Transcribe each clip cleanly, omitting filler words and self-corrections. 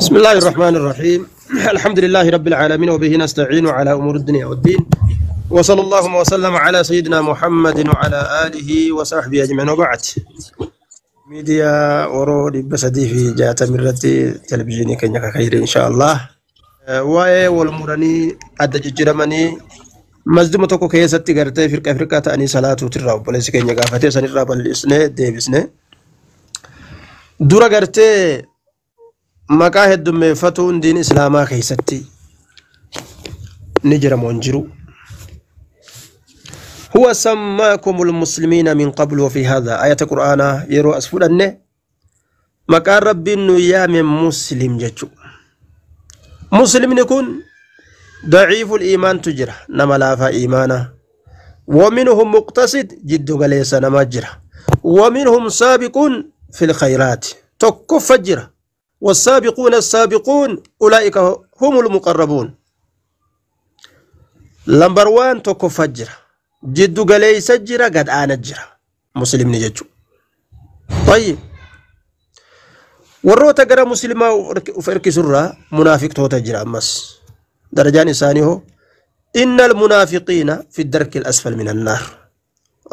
بسم الله الرحمن الرحيم. الحمد لله رب العالمين وبه نستعين على أمور الدنيا والدين، وصلى الله وسلم على سيدنا محمد وعلى آله وصحبه أجمعين، وبعد. ميديا ورو دبسدي في جاتا مرتي تلفزيوني كنيا خير إن شاء الله. waa'ee wal muranii adda jijjiiramanii masjiduma tokko keessatti gartee firqa firqaa ta'anii salaatuutirraa obboleessi keenya gaafatee sanirraa bal'isnee deebisne. Dura gartee maqaa heddummeeffatuun diin islaamaa keessatti ni jira moo hin jiru? هو سماكم المسلمين من قبل وفي هذا آية قرآن يرو أسفلنه مقال ربي إنه من مسلم جتشو. مسلم يكون ضعيف الإيمان تجرى نما لافا إيمانا، ومنهم مقتصد جد قليس نما جرى، ومنهم سابق في الخيرات تكف جرى، والسابقون السابقون أولئك هم المقربون. لمبر وان تكف جرى جد قليس جرى قد آن جرى مسلم نجتشو. طيب warroota gara muslimaa of erkisurraa munaafiqtoota jira. Ammas darajaan isaanii hoo innal munaafiqiina fi darki al-asfal min annaar.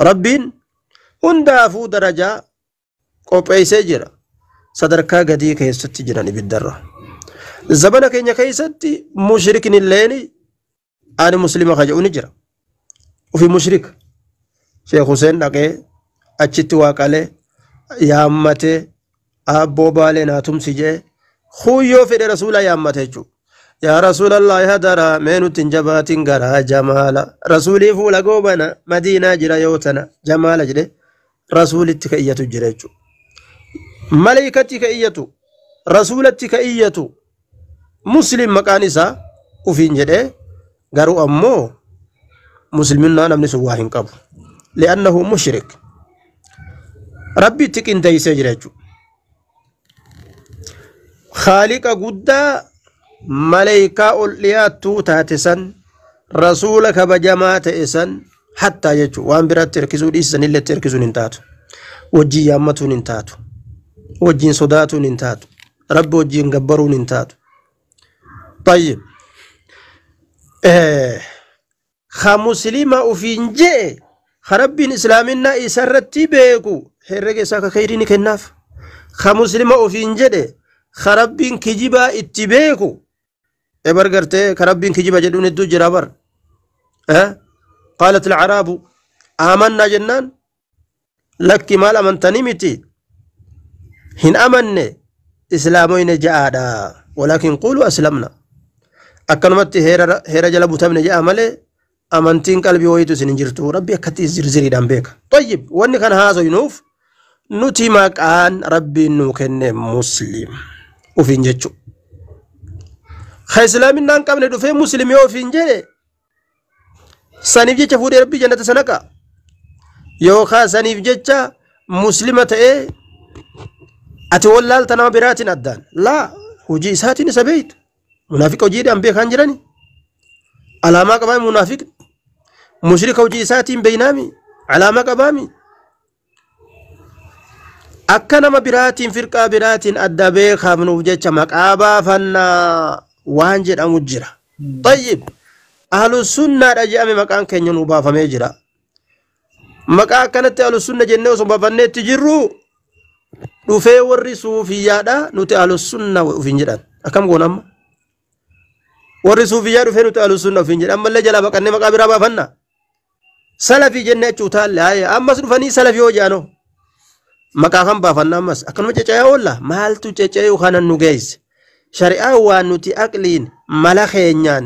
Rabbiin hundaafuu darajaa qopheessee jira, sadarkaa gadii keessatti jiran ibiddarra. Zabana keenya keessatti mushrikni illeen ani muslima ka jedhu ni jira, ufi mushrika. Sheekh Hussein dhaqee achitti waaqalee yaammatee abboo baalee naa tumsi jee huyyoo fedhe rasuula yaammate jechuudha. Yaa rasuulallahi hadara mee nutti hin jabaatin garaa jamaala rasuulii fuula goobana madiinaa jira yoo tana jamaala jedhe rasuulitti ka iyyatu jira jechuudha. Maleeykatti ka iyyatu, rasuulatti ka iyyatu, muslim maqaan isaa ufiin jedhee garuu ammoo musliminaa namni sun waa hin qabu. Li'annahu mushrik. Rabbitti qindeessee jira jechuudha. Khaaliqa guddaa maleeykaa ol dhiyaattuu taate san rasuula kabajamaa ta'e san hattaa jechuudha. Waan biraatti hirkisuu dhiisanillee itti hirkisuun hin taatu. Wajjin yaammatuun hin taatu. Wajjin sodaatuun hin taatu. Rabbi wajjin gabbaruun hin taatu. Tayyib. Ka muslima ufiin je'e ka rabbiin islaaminaa isarratti beeku herrega isaa ka khayrii ni kennaaf. Ka muslima ufiin jedhe ka rabbiin kijibaa itti beeku ebar gartee ka rabbiin kijiba jedhuun hedduu jira bar. Qaalat alcaraabu aamannaa jennaan lakki maal amantanii miti hin amanne islaamoyne ja'aadha, walaakin quulu aslamna. Akkanumatti heera jala butamne ja'a malee amantiin qalbii wayitu isin hin jirtu. Rabbi akkatti zirziriidhaan beeka. Tayyib wanni kana haasoynuuf nuti maqaan rabbiin nuu kenne muslim ufiin jechu. Ka islaaminaa hin qabne dhufee muslim yoo ufiin jedhe saniif jecha fuudhee rabbii jannata sanaqa, yookaan saniif jecha muslima ta'ee ati wallaalta nama biraatiin addaan laa hojii isaatiin isa beeytu. Munaafiqa hojiidhaan beekaan jirani alaamaa qabaami, munaafiqni mushrika hojii isaatiin beeynaami alaamaa qabaami. Akka nama biraatiin firqaa biraatiin adda beekamnuuf jecha maqaa baafannaa waan jedhamu jira. Tayyib ahlu sunnaadha jedhame maqaan keenya nuu baafamee jira. Maqaa akkanatti ahlu sunna jennee osoo baafanneetti jirru dhufee warri suufiyyaadha nuti ahlu sunna ufiin jedhan. Akkam goona amma? Warri suufiyyaa dhufee nuti ahlu sunna ufiin jedhan ammallee jalaa baqannee maqaa biraa baafanna. Salafii jennee achuu taalle ammas dhufanii salafii hoo jedhanoo. Maqaa kan baafanna ammas akkanuma ceca'ee oolla. Maaltu ceca'ee kanan nu geesse? Shari'aa waan nuti aqliin mala keenyaan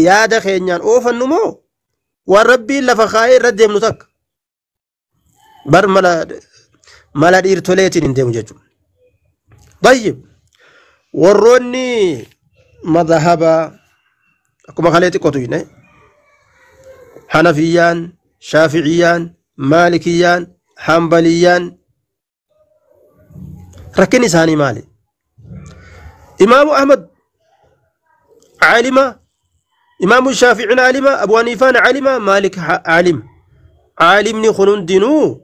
yaada keenyaan oofannu moo waan rabbiin lafa kaa'ee irra deemnu takka bar mala dhiirtoleetiin hin deemu jechuudha. Tayyib warroonni madhahaba akkuma kalee xiqqootu jenne Hanafiyyaan, Shaaficiyyaan, Maalikiyyaan, Hanbaliyyaan rakkin isaanii maali? Imaamu Ahmad caalima, Imaamu Shaaficiin caalima, Abu Haniifaan caalima, Maalik caalima. Caalimni kun hundinuu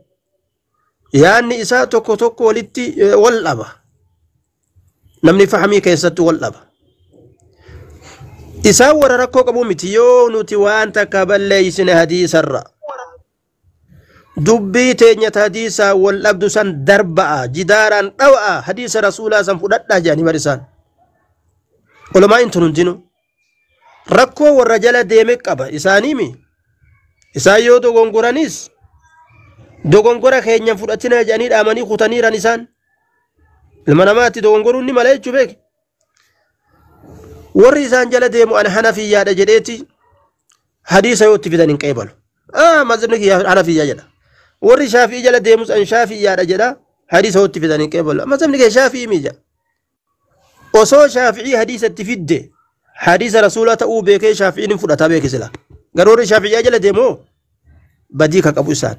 yaanni isaa tokko tokko walitti wal dhaba. Namni fahamii keessatti wal dhaba. Isaan warra rakkoo qabu miti yoo nuti waan takka balleeysine hadiisarra. Dubbii teenya hadiisaa wal dhabdu san darba'a jidaaraan dhawa'a hadiisa rasuulaa san fudhadhaa jedhanii bar isaan. Ulamaa tun hundinuu rakkoo warra jala deeme qaba isaaniimi. Isaan yoo dogongoranis dogongora keenya fudhatina jedhanii dhaamanii kutaniiran isaan. Ilma namaatti dogongoruun ni mala jechuu beeki. Warri isaan jala deemu ana hanafiyyaadha jedheeti hadiisa yoo itti fidan hin qeebalu. Mazhabni kiyya hanafiyyaa jedha. Warri shaafii jala deemus an shaafiyyaadha jedha hadiisa yoo itti fidan hin qeebalu. Mazhabni kee shaafii mii jedha. Osoo shaafii hadiisa itti fidde hadiisa rasuulaa ta'uu beekee shaafiin hin fudhataa beeke sila. Garuu warri shaafiyyaa jala deemoo badii ka qabu isaan.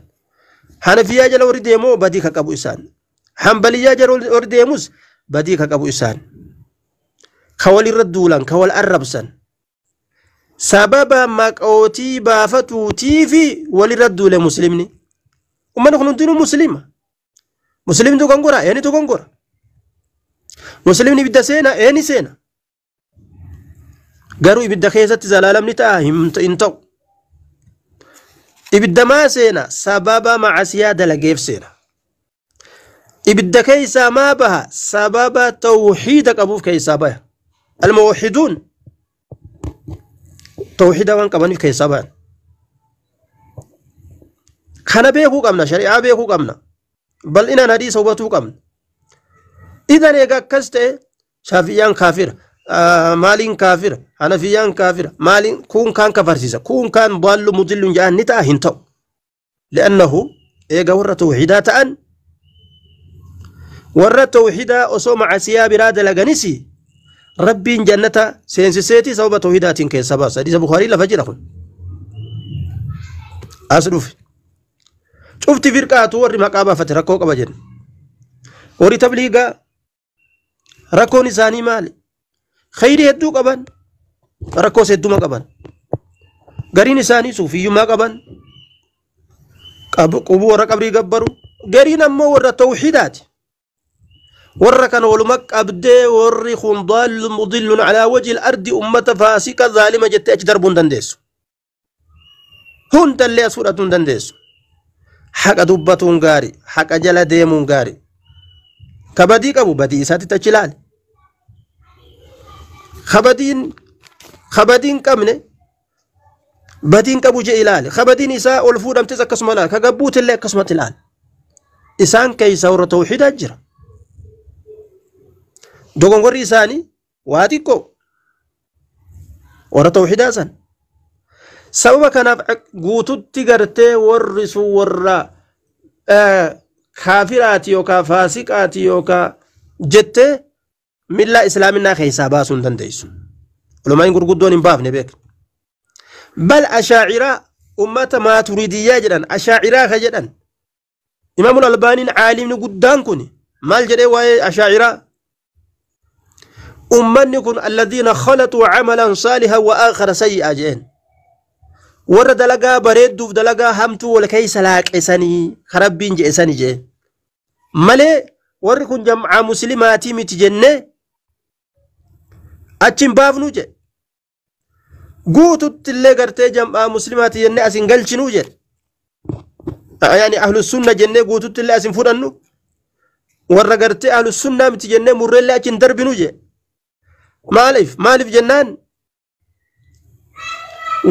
Hanafiyyaa jala warri deemoo badii ka qabu isaan. Hanbaliyyaa jala warri deemus badii ka qabu isaan. Ka walirra duulan ka wal arrabsan. Sababa maqootii baafatuutii fi walirra duule muslimni. Uummanni kun hundinuu muslima. Muslimni dogongora eenyu dogongora. Muslimni ibidda seena eenyu seena. Garuu ibidda keessatti zalaalamni ta'a hin ta'u. Ibidda maa seena sababa macasiyaa dalageef seena. Ibidda keessaa maa baha sababa tawxiida qabuuf keessaa baha. Almuwaxiduun tawxiida waan qabaniif keessaa bahan. Kana beekuu qabna shari'aa beekuu qabna. Bal'inaan hadiisa hubatuu qabna. Idan egaa akkas ta'e shaafiyyaan kaafira. Maaliin kaafira hanafiyyaan kaafira maaliin kun kaan kafarsiisa kun kaan daallu mudillun jedhan ni ta'a hin ta'u. Li'annahu eega warra tawxiidaa ta'an warra tawxiidaa osoo macasiyaa biraa dalaganis rabbiin jannata seensiseeti sababa tawxiidaatiin keessa baasa. Hadiisa Bukaarii lafa jira kun. As dhufe. Cufti firqaatu warri maqaa baafate rakkoo qaba jenna. Warri tabliigaa rakkoon isaanii maali? Khayrii hedduu qaban rakkoos hedduma qaban. Gariin isaanii suufiyyummaa qaban qubuu warra qabrii gabbaru gariin ammoo warra tawxiidaati. Warra kana waluma qabdee warri kun daallun mudillun alaa wajhi al-ardi ummata faasiqa zaalima jettee achi darbuu hin dandeessu. Hundallee as fudhatuu hin dandeessu. Haqa dubbatuun gaari haqa jala deemuun gaari. Ka badii qabu badii isaatti achi ilaali. Kabadiin qabne badiin qabu jee ilaali. Kabadiin isaa ol fuudhamtes akkasuma ilaali. Ka gabbuutillee akkasumatti ilaali. Isaan keessa warra tawxiidaa jira. Dogongorri isaanii waa xiqqoo warra tawxiidaa san. Sababa kanaaf guututti gartee warri sun warra kaafiraati yookaan faasiqaati yookaan jettee millaa islaaminaa keessaa baasuu hin dandeessu. Ulamaan gurguddoon hin baafne beek. Bal ashaaciraa ummata maaturidiyyaa jedhan ashaaciraa ka jedhan. Imaamul Albaaniin caalimni guddaan kun maal jedhee waa'ee ashaaciraa? Ummanni kun alladhiina khalaxuu camalan saalihan wa aakhara sayyi'a jedheen. Warra dalagaa bareedduuf dalagaa hamtuu wal keessa laaqesanii ka rabbiin jedhesanii jedheen. Malee warri kun jam'aa muslimaatii miti jennee achi hin baafnuu jedhe. Guututti illee gartee jam'aa muslimaati jennee as hin galchinuu jedhe. Yaani ahlu sunna jennee guututti illee as hin fudhannu. Warra gartee ahlu sunnaa miti jennee murreellee achi hin darbinuu jedhe. Maaliif? Maaliif jennaan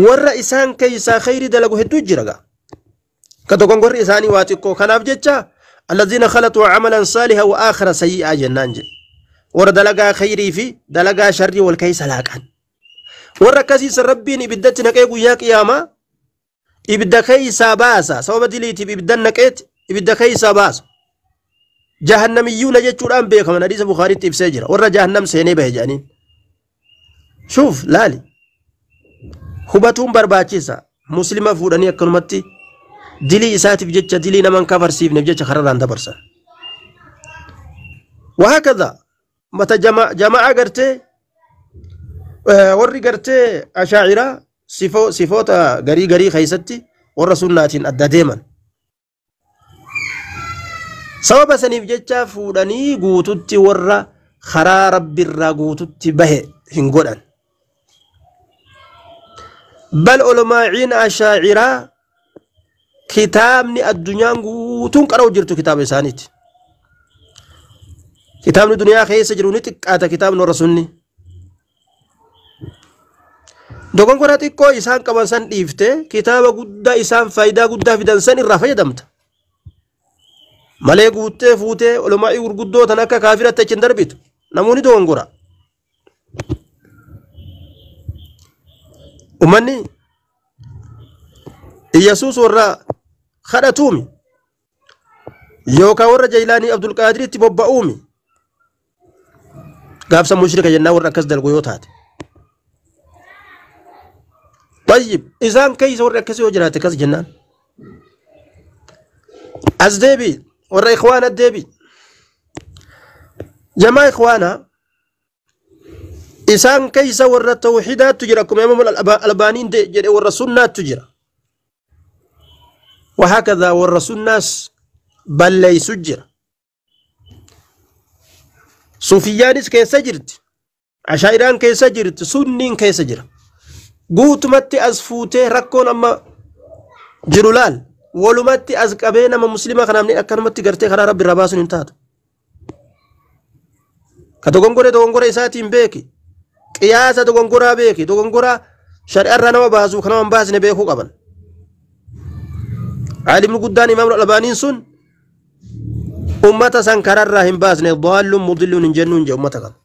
warra isaan keessaa khayrii dalagu hedduu jira gaa. Ka dogongorri isaanii waa xiqqoo. Kanaaf jecha alladhiina khalaxuu camalan saalihan wa aakhara sayyi'aa jennaan jedhe. Warra dalagaa khayrii fi dalagaa sharrii wal keessa laaqan. Warra akkasiisa rabbiin ibiddatti naqee guyyaa qiyaamaa ibidda keessaa baasa. Sababa diliitiif ibidda naqeeti ibidda keessaa baasa. Jahannamiyyuuna jechuudhaan beekaman hadiisa Bukaariitti ibsee jira. Warra jahannam seenee bahe jedhaniin. Shuuf laali. Hubatuun barbaachisa. Muslima fuudhanii akkanumatti dilii isaatiif jecha dilii naman kafarsiifneef jecha kararraan dabarsan. Wahaakadha mata jamaa gartee warri gartee ashaaciraa sifoota garii garii keessatti warra sunnaatiin adda deeman. Sababa saniif jecha fuudhanii guututti warra Karaa rabbiirraa guututti bahe hin godhan. Bal olomaa'iin ashaaciraa kitaabni addunyaan guutuun qara'u jirtu kitaaba isaaniiti. Kitaabni duniyaa keessa jiru ni xiqqaata kitaabni warra sunni. Dogongora xiqqoo isaan qaban san dhiifte kitaaba guddaa isaan faayidaa guddaa fidan san irraa fayyadamta. Malee guuttee fuutee olomaa'ii gurguddoo tan akka kaafiratti achi hin darbitu. Namoonni dogongora. Uummanni Iyyasuus warra kadhatuumi yookaan warra Jaylaanii Abdulqaadiritti bobba'uumi gaafsa mushrika jennaa warra akkas dalgu yoo taate. Tayyib isaan keessa warri akkasii yoo jiraate akkas jennaan. As deebi warra ikhwaana deebi. Jamaa ikhwaanaa isaan keessa warra tawxiidaattu jira akkuma imaam albaaniin jedhe warra sunnaattu jira. وهكذا warra sunnaas balleeysu jira. Suufiyyaanis keessa jirti. Ashaa'iraan keessa jirti. Sunniin keessa jira. Guutumatti as fuutee rakkoon amma jiru laal. Walumatti as qabee nama musliima kanaaf ni akkanumatti gartee karaa rabbi irraa baasuun hin taatu. Ka dogongore dogongora isaatiin beeki. Qiyaasa dogongoraa beeki. Dogongoraa shari'arraa nama baasuu kan nama hin baasne beekuu qaban. Caalimni guddaan imaam Albaaniin sun ummata san kararraa hin baasne daalluun mudilluun hin jennuun jee ummata kana.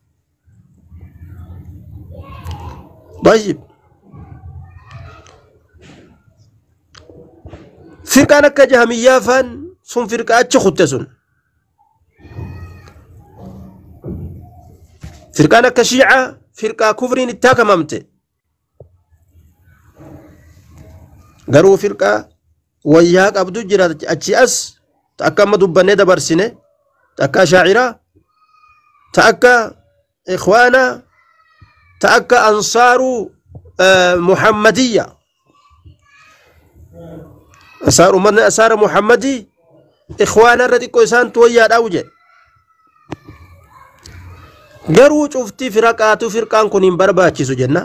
Tayyib. Firqaan akka jahamiyyaa faan sun firqaa achi kutte sun. Firqaan akka shiicaa firqaa kufriin itti hakamamte. Garuu firqaa wayyaa qabdu jira achi as ta akka amma dubbannee dabarsine ta akka shaaciraa ta akka ikhwaanaa ta akka ansaaruu muhammadiyya ansaar ummanni ansaara muhammadii ikhwaana irra xiqqoo isaantu wayyaadhaa jedhe. Garuu cufti firaqaatu firqaan kun hin barbaachisu jenna.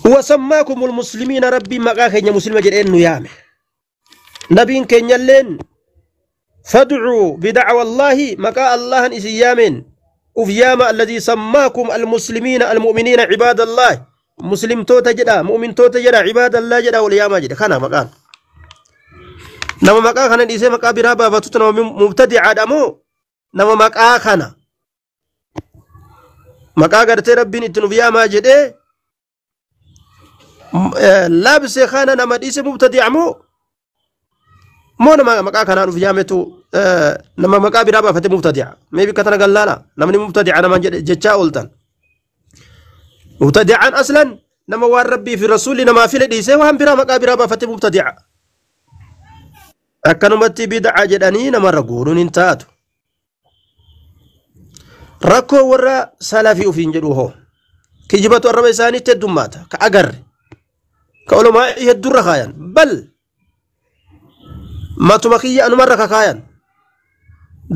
Huwa sammaakumul muslimiina rabbiin maqaa keenya muslima jedheen nu yaame. Nabiin keenyalleen fadcuu bidacwa allaahi maqaa allahan isin yaameen uf yaama alladii sammaakum almuslimiina almu'miniina cibaada allaahi muslimtoota jedha mu'mintoota jedha cibaada allah jedha wal yaamaa jedhe kana maqaan. Nama maqaa kana dhiisee maqaa biraa baafatutu nama mubtadicaadha moo nama maqaa kana maqaa gartee rabbiin ittiin uf yaamaa jedhee labse kana nama dhiise mubtadi'a moo moo nama maqaa kanaan uf yaametu nama maqaa biraa baafate mubtadi'a mee bikka tana gallaala namni mubtadi'a namaan jechaa ooltan mubtadi'aan aslan nama waan rabbii fi rasuulli namaa file dhiisee waan biraa maqaa biraa baafate mubtadi'a akkanumatti bid'a jedhanii namarra guuruun hin taatu. Rakkoo warra salafii ufiin jedhu hoo kijibatu arraba isaaniitti heddummaata ka agarre ka olumaa heddurra kaayan bal matuma kiyya anumarra kakaayan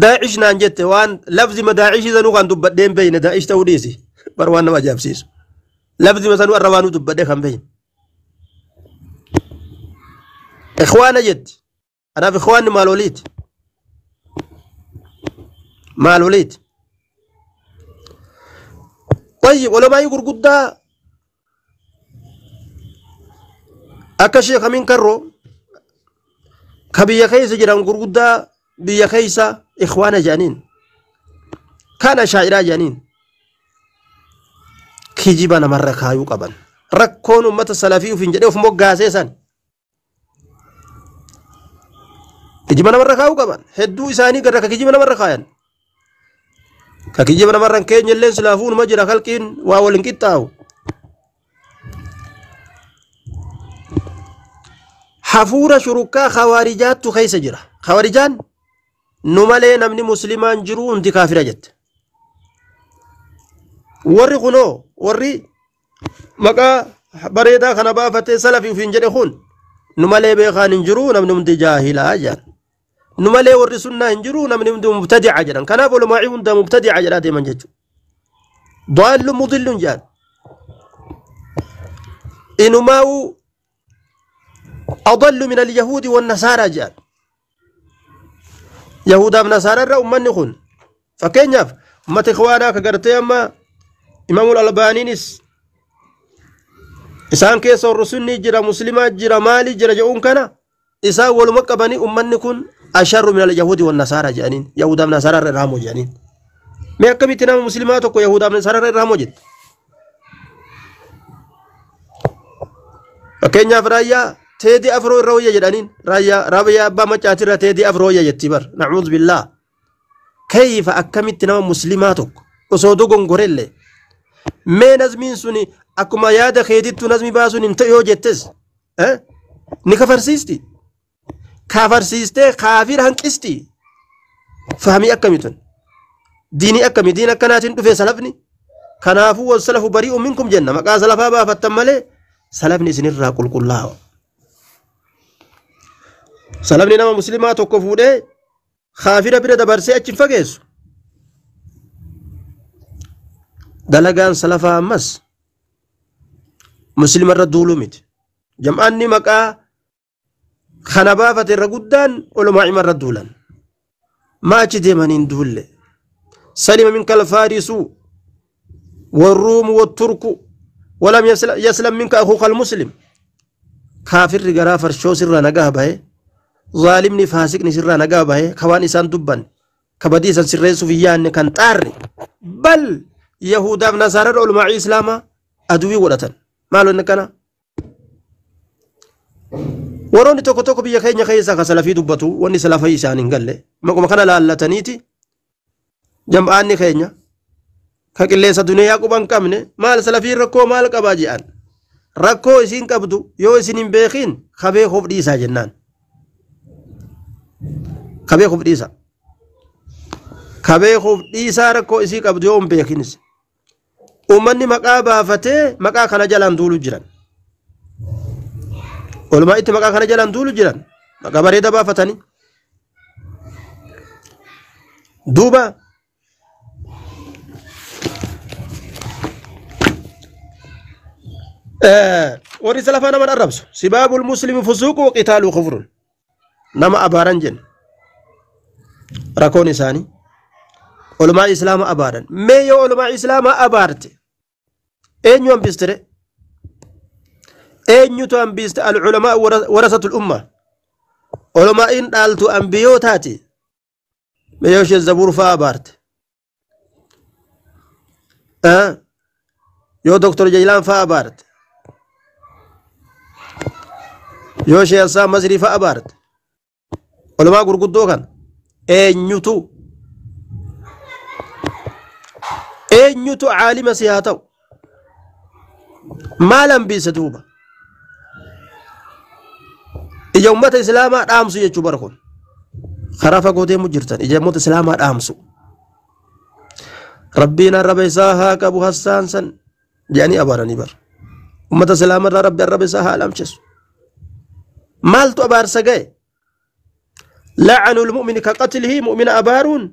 daa'ish naan jette waan lafzi ma daa'ishii sanuu kan dubbadhee hin beeyne daa'ish ta'uu dhiisi bar waan nama ajaa'ibsiisu lafzi ma sanuu arrabaanuu dubbadhee kan beeyne. Ikhwaana jetti anaaf ikhwaanni maal oliiti maal oliiti. طيب ولما يقول قدا akka sheekh Amin Karroo ka biyya keessa jiran gurguddaa biyya keessa ikhwaana jedhaniin kana shaa'iraa jedhaniin kijiba namarra kaayuu qaban rakkoon ummata salafii ufiin jedhee of moggaasee san kijiba namarra kaayuu qaban hedduu isaanii garra ka kijiba namarra kaayan ka kijiba namarra hin keenye illeen silaafuu numa jira kalqiin waa wal hin qixxaawu. Hafuura shurukaa khawarijaattu keessa jira. Khawarijaan nu malee namni muslimaan jiru hundi kaafira jette. Warri kunoo warri maqaa bareedaa kana baafatee salafii ufiin jedhe kun nu malee beekaan hin jiru namni hundi jaahilaa jedhan. Nu malee warri sunnaa hin jiru, namni hundi mubtadica jedhan. Kanaaf olumaa'ii hunda mubtadica jedhaa deeman jechuudha. Daallu mudillun jedhan. Inumaa'u adallu min alyahuudi wannasaaraa jedhan. Yahudaaf nasaararra ummanni kun fakkeenyaaf ummata ikhwaanaa ka gartee amma imaamul albaaniinis isaan keessa warri sunnii jira, muslimaa jira, maalii jira jedhuun kana isaan waluma qabanii ummanni kun asharru min alyahuudi wannasaaraa jedhaniin, yahudaaf nasaararra irraa hamoo jedhaniin. Mee akkamitti nama muslimaa tokko yahudaaf nasaararra irraa hamoo jette? Fakkeenyaaf raayyaa teedii afroo irra wayya jedhaniin, raayyaa abbaa macaatirra teedii afroo wayya jetti bar. Nacuudhu billaa. Kayfa akkamitti nama muslimaa tokko osoo dogongorellee mee nazmiin suni akkuma yaada keetittu nazmi baasuun hin ta'u yoo jettes ni kafarsiisti. Kafarsiistee kaafir hanqisti. Fahmii akkamitun? Diinii akkami? Diin akkanaatiin dhufe salafni? Kanaafuu wassalafu bari'u minkum jenna, maqaa salafaa baafattan malee salafni isinirraa qulqullaa'a. Salafni nama muslimaa tokko fuudhee kaafira bira dabarsee achi hin fageessu. Dalagaan salafaa ammas muslima irra duuluu miti. Jam'aanni maqaa kana baafate irra guddaan olumaa irra duulan. Maa achi deemaniin duulle. Salima minka alfaarisu warruumu watturku walam yaslam minka akuuka almuslim. Kaafirri garaa farshoo sirraa nagaa bahe, zaalimni faasiqni sirraa nagaa bahe, ka waan isaan dubban ka badii isan sirreessuuf hin yaanne kan xaarre, bal yahudaaf nasaararra olumaa islaamaa aduwii godhatan. Maal wanni kana? Warroonni tokko tokko biyya keenya keessaa ka salafii dubbatu wanni salafii isaan hin galle maquma kana laallataniiti jam'aanni keenya ka qilleensa duniyaa quban qabne maal salafiin rakkoo maal qabaa jedhan. Rakkoo isiin qabdu yoo isin hin beekin ka beekuuf dhiisaa jennaan. Ka beekuuf dhiisa. Ka beekuuf dhiisaa rakkoo isii qabdu yoo hin beekinis. Uummanni maqaa baafatee maqaa kana jalaan duulu jiran. Walumaa itti maqaa kana jalaan duulu jiran. Maqaa bareeda baafatanii. Duuba warri salafaa nama arrabsu, sibaabul muslimi fusuuqu wa qitaaluu kufrun, nama abaaran jenna. Rakkoon isaanii olumaa islaama abaaran. Mee yoo olumaa islaamaa abaarte eenyu hambistire? Eenyutu hambiste? Alculamaa warasatul umma, olumaa'iin dhaaltu ambiyootaati. Mee yoo isheen Zabuur fa'aa abaarte, yoo Doktor Jaylaan fa'aa abaarte, yoo ishee Hassan Masrii fa'aa abaarte, olumaa gurguddoo kan eenyutu caalima si haa ta'u? Maal hambise duuba? Ija ummata islaamaa dhaamsu jechuu bara kun karaa fagoo deemu jirtan, ija ummata islaamaa dhaamsu. Rabbiin arraba isaa haa qabu Hassaan san jedhanii abaaranii bara. Ummata islaamarraa rabbi arraba isaa haa lamchisu. Maaltu abaarsa ga'e? La'anul mu'mini ka qatlihi, mu'mina abaaruun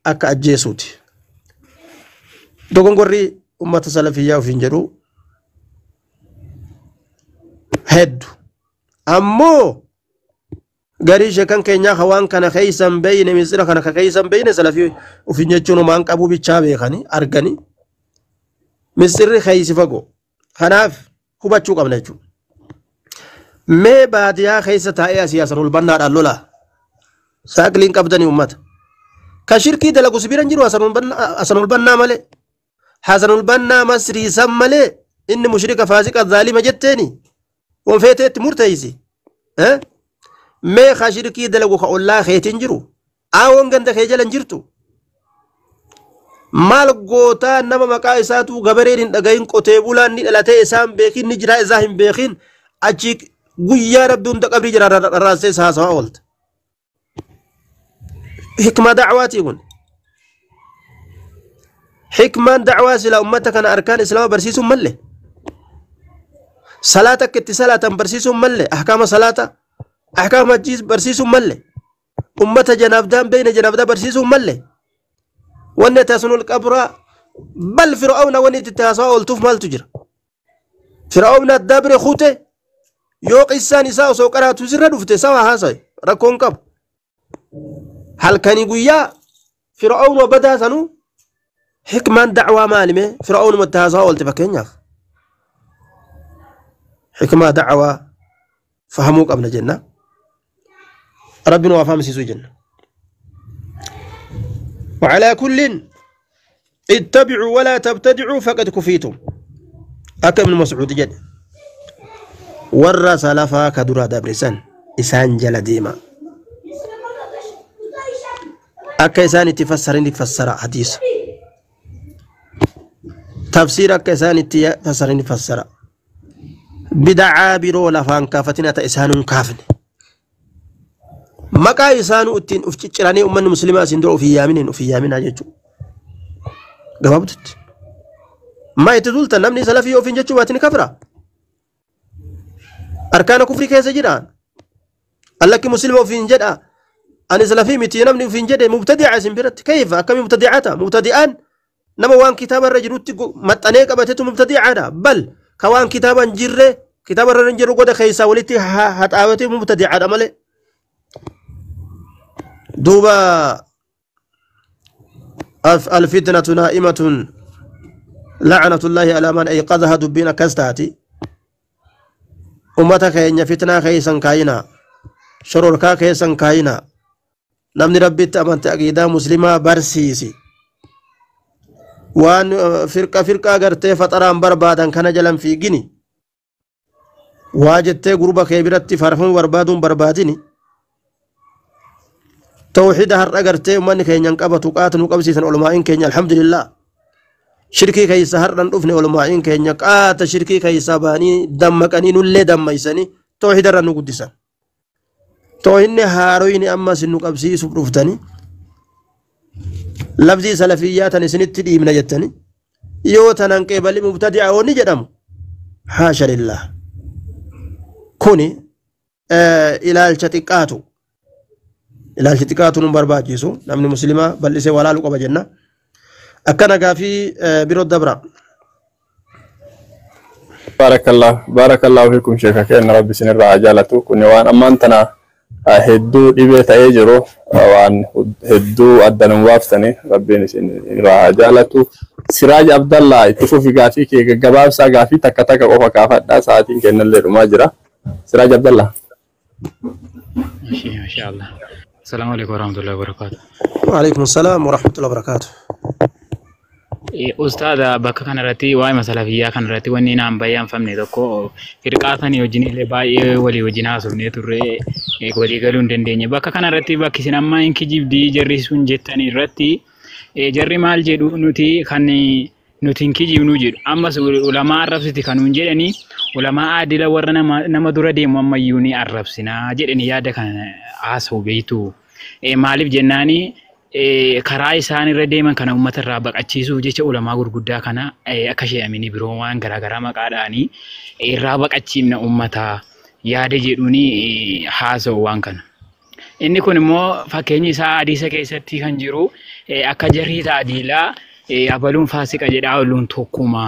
akka ajjeesuuti. Dogongorri ummata salafiyyaa ofiin jedhu heddu. Ammoo garii sheekan keenyaa ka waan kana keeysan beeyne, misira kana ka keeysan beeyne, salafii ofiin jechuun homaan qabuu bichaa beekanii arganii misirri keeysi fagoo. Kanaaf hubachuu qabna jechuudha. Mee baadiyaa keessa taa'ee asii asan hulbannaadhaan lolaa. Saaqiliin qabdanii ummata. Ka shirkii dalagu si bira hin jiru Hasan Hulbannaa malee. Hasan Hulbannaa Masrii san malee inni mushrika faasiqa zaalima jetteeni. Wanfeeteetti murteessi. Mee ka shirkii dalagu ka ollaa keetiin jiru. Aawoon ganda kee jala hin jirtu. Maal gootaa nama maqaa isaatu gabareen hin dhagahin, qotee bulaan ni dhalatee isaan beekin, ni jiraa isaa hin beekin, achi guyyaa rabbi hunda qabrii jira rarraasee isa haasawaa oolta. Hikmaa dacwaatii kun. Hikmaan dacwaa sila ummata kana arkaan islaama barsiisuun malle. Salaata akka itti salaatan barsiisuun malle. Ahkaama salaata, ahkaama hajjii barsiisuun malle. Ummata janaabdaan beeyne janaabdaa barsiisuu malle. Wanni ati asunul qabraa bal fir'aawna wanni itti haasawaa ooltuuf maaltu jira? Fir'aawna dabre kute yoo qissaan isaa osoo qaraatu sirra dhufte sawa haasawe rakkoon qabu. Halkanii guyyaa fir'aawna badaa sanuu hikmaan dacwaa maalime fir'aawnuma itti haasawaa oolte fakkeenyaaf. Hikmaa dacwaa fahamuu qabna jenna. Rabbiin waa fahamsiisuu jenna. وعلى كل اتبعوا ولا تبتدعوا فقد كفيتم. أكا ابن مسعود جد ورى سلفا كدرا دبرسان إسان جل ديما أكا إسان تفسرين تفسر حديث تفسير أكا إسان تفسرين تفسر بدعا برو لفان كافتنا إسان كافن maqaa isaanuu ittiin uf cicciranii uummanni musliimaa isin dura ofii yaaminiin ofii yaaminaa jechuudha. Gabaabdutti. Maa itti tulta namni salafii ofiin jechuu baatiin kafira. Arkaana kufrii keessa jira. Allakki musliima ofiin jedha. Ani salafii miti namni ofiin jedhe mubtadi'a isin biratti. Kayfa akkamii mubtadi'a ta'a? Mubtadi'aan nama waan kitaaba irra jirutti maxxanee qabatetu mubtadi'aadha. Bal ka waan kitaaba hin jirre kitaaba irra hin jiru goda keessaa walitti haxaawatee mubtadi'aadha malee. دوبا الفتنة نائمة لعنة الله على من أيقظها دبين كستاتي أمتك إن فتنة خيسا كاينا شروركا خيسا كاينا نمني ربي تأمنت أقيدا مسلمة برسيسي وان فرقة فرقة غرتي فتران بربادا كان جلن في جني واجدتي غربة كبيرة فرفون بربادون برباديني توحيد هر أجرتي ومن كين ينقبض وقاتل وقبسي علماء كين الحمد لله شركي كي سهر رفني علماء كين يقات شركي كي سباني دمك أني نولي دم يسني توحيد هر نقدسا توهن هاروين أما سنو قبسي سبرفتني لفظي سلفيات سنت دي من جتني يوتنا قبل مبتدع ونجدم حاشا لله كوني إلى الشتقاتو ilaalchi xiqqaatu nu barbaachisu namni musliima bal'isee walaaluu qaba jenna akkana gaafii biroo dabra. Baarakallah baarakallahu fiikum sheeka keenya rabbi isinirraa haa jaalatu kun waan ammaan tana hedduu dhibee ta'ee jiru waan hedduu adda nu baaftanii rabbiin isinirraa haa jaalatu. Siraaj Abdallaa itti fufi gaafii kee gaggabaabsaa gaafii takka takka qofa kaafadhaa sa'aatiin kennallee dhumaa jira. Siraaj Abdallaa. Masha Allah. السلام عليكم ورحمة الله وبركاته. وعليكم السلام ورحمة الله وبركاته. أستاذ bakka kanarratti waa'ee masalafiyyaa kanarratti wanni naan baay'ee anfamne tokko firqaatanii wajjin illee baay'ee walii wajjin haasofnee turre walii galuu hin dandeenye. Bakka kanarratti bakki isin amma hin kijibdii jarri sun jettan irratti jarri maal jedhu nuti kan nuti hin kijibnuu jedhu. Ammas ulamaa arrabsiti kan nuun jedhanii ulamaa adila warra nama dura deemu ammayyuu ni arrabsinaa jedhanii yaada kana haasa'u beektu. Maaliif jennaani karaa isaan irra deeman kana uummata irraa baqachiisuuf jecha ulamaa gurguddaa kana akka shee'amini biroo waan garaagaraa maqaadhaanii irraa baqachiifna uummataa yaada jedhuuni haasa'u waan kana. Inni kun immoo fakkeenyi isaa hadiisa keessatti kan jiru akka jarri ta'adiilaa abaluun faasiqa jedhaa ooluun tokkuma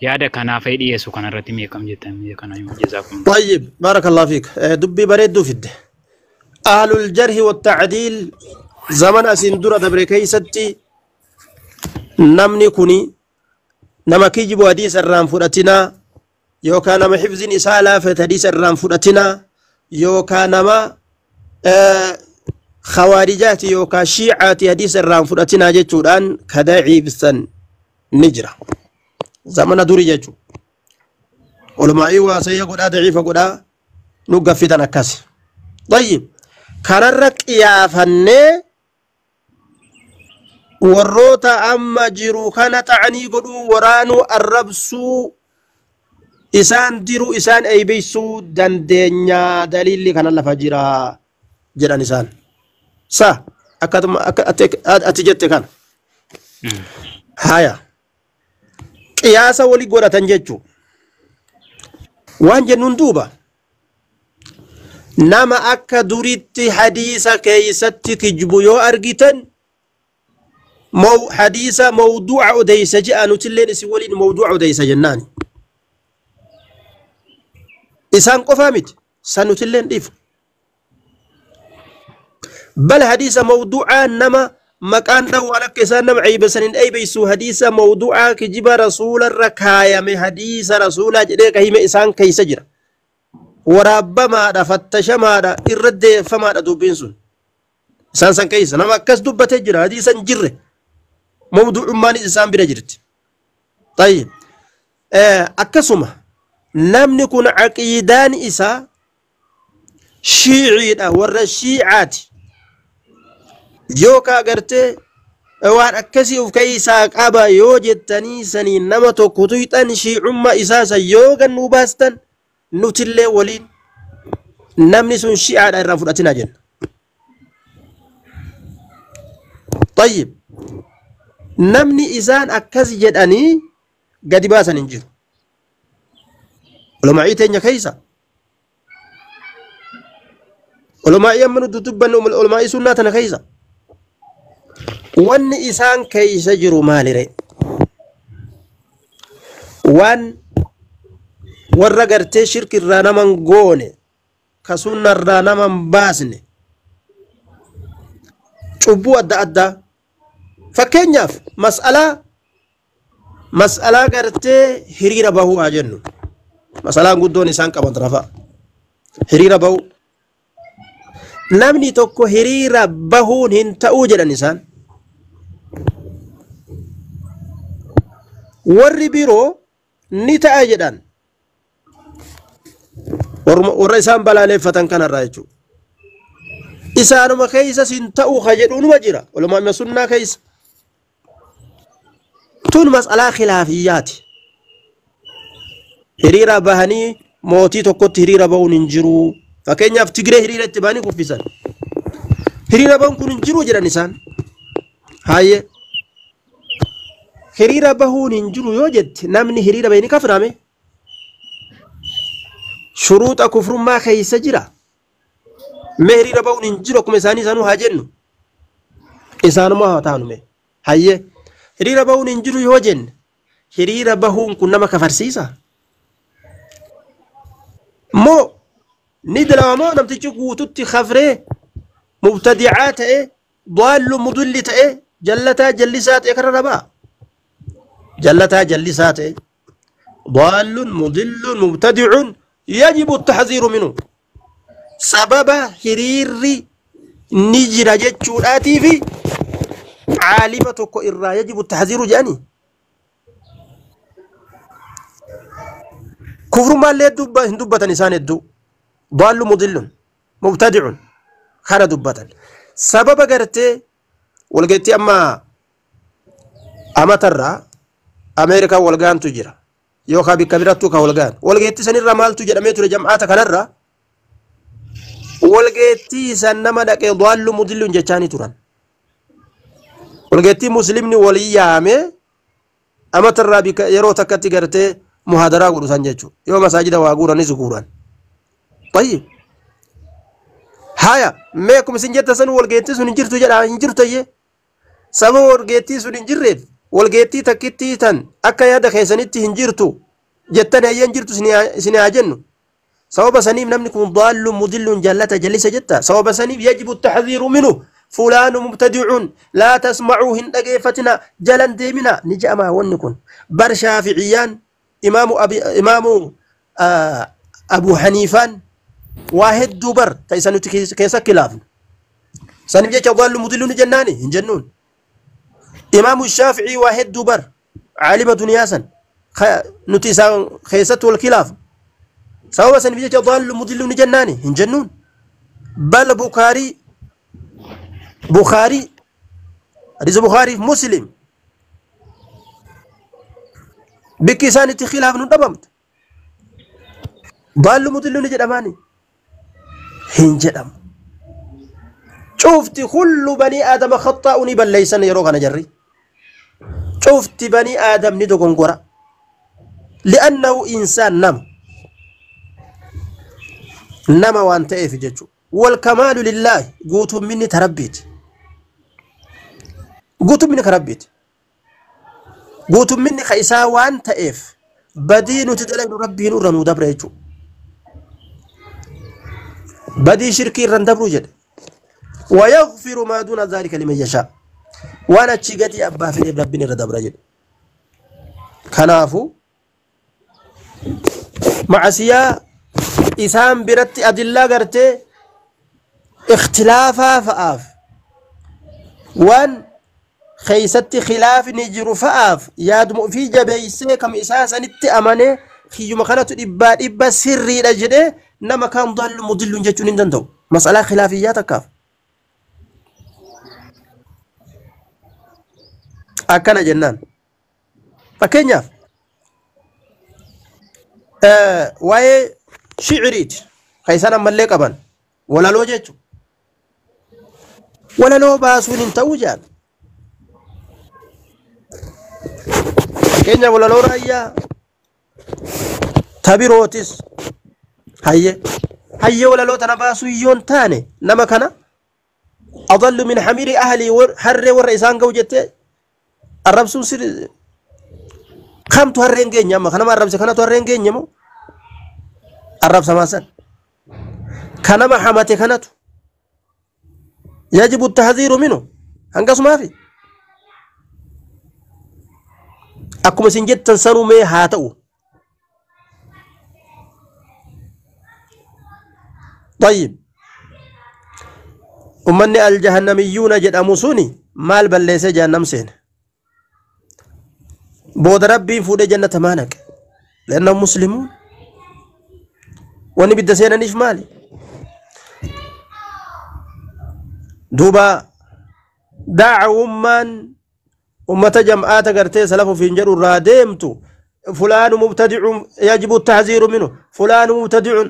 yaada kanaaf dhiyeessu kanarratti meeqam jettan kana jazaakum. طيب بارك الله فيك دبي بريد فد أهل الجرح والتعديل زمن أسين درة دبركي ستي نمني كوني نما كيجب حديث الرام فراتنا يوكا نما حفظ إسالة فتحديث الرام فراتنا يوكا نما خوارجات يوكا شيعات حديث الرام فراتنا جتوران كداعي بسن نجرة زمن دوري جتو علماء واسيا قد ضعيف قد نقفتنا كاسي. طيب kanarra qiyaafannee warroota amma jiru kana ta'anii godhuu waraanuu arrabsuu isaan diru isaan eeybisuu dandeenya daliilli kana lafa jira jedhan isaan. Sa akkatuma ati jette kana. Haya qiyaasa walii godhatan jechuu waan jennuun duuba. Nama akka duritti hadiisa keeysatti kijibu yoo argitan hadiisa mawduuca odeysa je'a, nutilleen isin waliin mawduuca odeysa jennaani. Isaan qofaa miti, san nutilleen dhiifu. Bal hadiisa mawduucaa nama maqaan dhawaan akka isaan nama ceeybasan hin eeybeysu. Hadiisa mawduucaa kijiba rasuularra kaayame, hadiisa rasuulaa jedhee ka hime isaan keeysa jira. Waraabbamaadha, fattashamaadha, irra deeffamaadha dubbiin sun. Isaan san keeysa nama akkas dubbatee jira, hadiisa hin jirre. Mawduucummaanis isaan bira jirti. Tayyib. Akkasuma namni kun aqiidaan isaa shiiciidha, warra shiicaati. Yookaa gartee waan akkasii of keessaa qaba yoo jettanii sanii nama tokko tuyxan, shiicummaa isaa san yoo gannuu baastan, nutillee waliin namni sun shiicaadha irraa fudhatinaa jenna. Tayyib. Namni isaan akkas jedhanii gadi baasan hin jiru. Ulamaa'ii teenya keessa. Ulamaa'ii amma nuti dubbannu ulamaa'ii sunnaa tana keessa. Wanni isaan keessa jiru maalire? Waan warra gartee shirkirraa naman goone, ka sunnarraa naman baasne, cubbuu adda addaa, fakkeenyaaf mas'alaa gartee hiriira bahuu haa jennu. Mas'alaan guddoon isaan qaban rafa hiriira bahuu. Namni tokko hiriira bahuun hin ta'uu jedhan isaan. Warri biroo ni ta'a jedhan. Warra isaan balaaleeffatan kanarraa jechuudha. Isaanuma keessa sin ta'uu ka jedhuunuma jira. Walumaa sunnaa keessa. Tun mas'alaa khilaafiyyaati. Hiriira bahanii mootii tokkotti hiriira bahuun hin jiru. Fakkeenyaaf Tigree hiriira itti bahanii kuffisan. Hiriira bahuun kun hin jiru jedhan isaan. Hayyee. Hiriira bahuun hin jiru yoo jette, namni hiriira bahe ni kaframe. Shuruuxa kufrummaa keessa jira. Mee hiriira bahuun hin jiru akkuma isaanii isaanuu haa jennu. Isaanuma haa taanu mee. Hayyee. Hiriira bahuun hin jiru yoo jenne, hiriira bahuun kun nama kafarsiisa? Moo ni dilawa, moo namtichi guututti kafree mubtadicaa ta'e, daallu mudulli ta'e, jallataa jallisaa ta'e karra ba'a? Jallataa jallisaa ta'e, daallun mudillun mubtadicun yajibu taxziiru minhu. Sababa hiriirri ni jira jechuudhaatiifi caalima tokko irraa yajibu taxziiru jedhanii. Kufrummaallee hin dubbatan isaan hedduu. Daallu mudillun mubtadicun kana dubbatan. Sababa gartee walgeettii amma amatarraa Ameerikaa walgaantu jira. Yookaan bikka birattuu ka walgaan. Walgeettii sanirraa maaltu jedhamee ture jam'aata kanarraa? Walgeettii san nama dhaqee daallu mudillun jechaanii turan. Walgeettii muslimni walii yaamee amatarraa bikka yeroo takkatti gartee muhaadaraa godhu san jechuudha. Yoo masaajida waa guuranis guuran. Tayyib. Haya, mee akkuma isin jettan san walgeettii sun hin jirtu jedha, hin jirtu iyyee. Sababa walgeettii sun hin jirreef walgeettii takkittii tan akka yaada keessanitti hin jirtu jettan, hayyee hin jirtu isin haa jennu. Sababa saniif namni kun daallu mudilluun jallata jallisa jetta. Sababa saniif yajibu taxziiru minhu, fulaanu mubtadicuun laa tasmacuu, hin dhageeffatina, jalan deemina ni je'amaa wanni kun. Bar shaaficiyyaan, imaamu abi, imaamu Abu Haniifaan waa hedduu bar ta isa nuti keessa kilaafnu. Saniif jecha daallu mudillu ni jennaani hin jennuun. Imaamu Shaaficii waa hedduu bar caalima duniyaa san nuti isaan keessatti wal kilaafnu. Sababa saniif jecha daallu mudillu ni jennaani hin jennuun. Bal Bukaarii, hadiisa Bukaariif Muslim bikki isaan itti khilaafnu dhabamtu. Daallu mudillu ni jedhamaani hin jedhamu. Cufti kullu banii aadama khaxaa'u, ni balleeysan yeroo kana jarri. Cufti banii aadam ni dogongora. Li'annahu insaan nama. Nama waan ta'eef jechuudha. Walkamaalu lillaahi, guutumminni tarabbiiti. Guutumminni karabbiiti. Guutumminni ka isaa waan ta'eef badii nuti dalagnu rabbiin irra nuu dabra jechuudha. Badii shirkii irra hin dabruu jedhe. Wayaghfiru maa duuna dhaalika liman yashaa. Waan achii gadii abbaa fedheef rabbiin irra dabra jedhe. Kanaafuu macasiyaa isaan biratti adillaa gartee ikhtilaafaa fa'aaf waan keeysatti khilaafni jiru fa'aaf yaaduma ofii jabeeysee kam isaa sanitti amanee kiyyuma kanatu dhibbaa dhibba sirriidha jedhee nama kaan dallu mudilluun jechuun hin danda'u. Masalaa khilaafiyyaa takkaaf. Akkana jennaan. Fakkeenyaaf waa'ee shiciriiti kan isaan ammallee qaban walaloo jechuudha. Walaloo baasuun hin ta'uu jedhan. Fakkeenya walaloo raayyaa tabirootis hayyee hayyee walaloo tana baasuu yoo hin taane nama kana adallu min hamiri ahlii harree warra isaan ga'u jettee arrabsuun sirri kamtu harreen geenye amma kanama arrabse kanatu harreen geenye moo arrabsamaa san kanama hamate kanatu yajibu tahziiru minu hangasumaafi akkuma isin jettan sanuu mee haa ta'u. طيب ummanni aljahannamiyyuuna jedhamu suni maal balleessee jahannam seene booda rabbiin fuudhee jannata maa naqe leannahum muslimuun wanni bidda seenaniif maali duuba daacwummaan ummata jam'aata gartee salaf ofiin jedhu irraa deemtu fulaanu mubtadicun yajibu tahziiru minhu fulaanu mubtadicun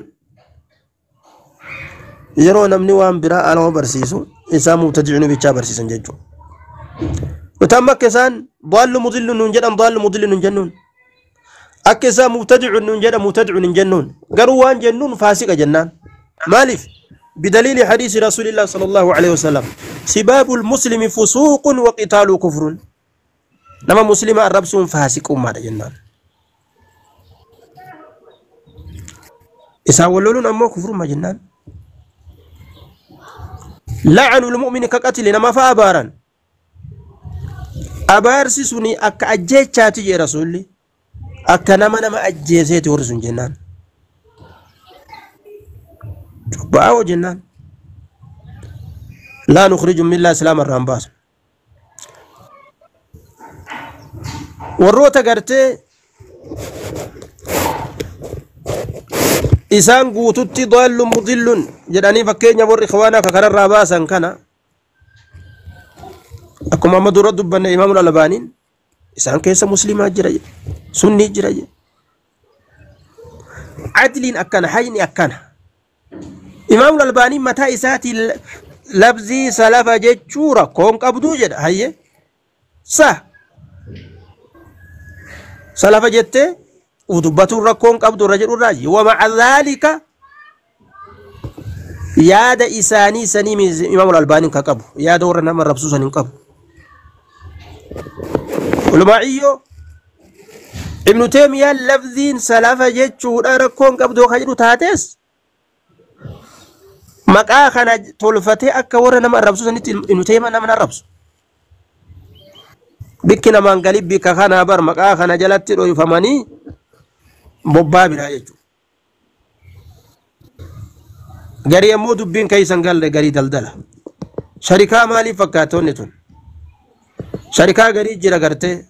yeroo namni waan biraa alama barsiisu isaa mubtadicunu bichaa barsiisan jechuudha. Nuti amma akka isaan daallu mudillu nuun jedhan daallu mudillu nuun jennuun akka isaan mubtadicun nuun jedhan mubtadicun hin jennuun garuu waan jennuun faasiqa jennaan maaliif بدليل حديث رسول الله صلى الله عليه وسلم سباب المسلم فسوق وقتال كفر نما مسلم الربسون فاسق ما جنان إسا ولولون أمو كفر ما جنان لعن المؤمن كقتل نما فأبارا أبارسي سني أكا أجيتشاتي يا رسولي أكا نما نما أجيزيتي ورسون جنان باو جنان لا نخرج من الله اسلام الرامباس warroota gartee isaan guututti daallu mudillun jedhanii fakkeenya warri ikhwaanaa ka kanarraa baasan kana akkuma amma dura dubbanne imaamul albaaniin isaan keessa muslimaa jira jedhe sunnii jira jedhe adliin akkana hayni akkana imaamul albaaniin mataa isaatiin labzii salafa jechuu rakkoon qabduu jedha hayye sa salafa jettee dubbatuun rakkoon qabdu irra jedhu irraa wamaca dhaalika yaada isaanii sanii imaamul albaaniin ka qabu yaada warra nama rabsuu san hin qabu ulumaa'iyyoo ibnu teemiyaan lafziin salafa jechuudha rakkoon qabdu ka jedhu taates maqaa kana tolfatee akka warra nama arrabsu sanitti ibnu teemiyaa nama arrabsu bikki namaan galii bikka kanaa bar maqaa kana jalatti dhoyfamanii bobbaa biraa jechuudha. Garii ammoo dubbiin keeysan galle garii daldala. Sharikaa maaliif fakkaatonni tun? Sharikaa garii jira gartee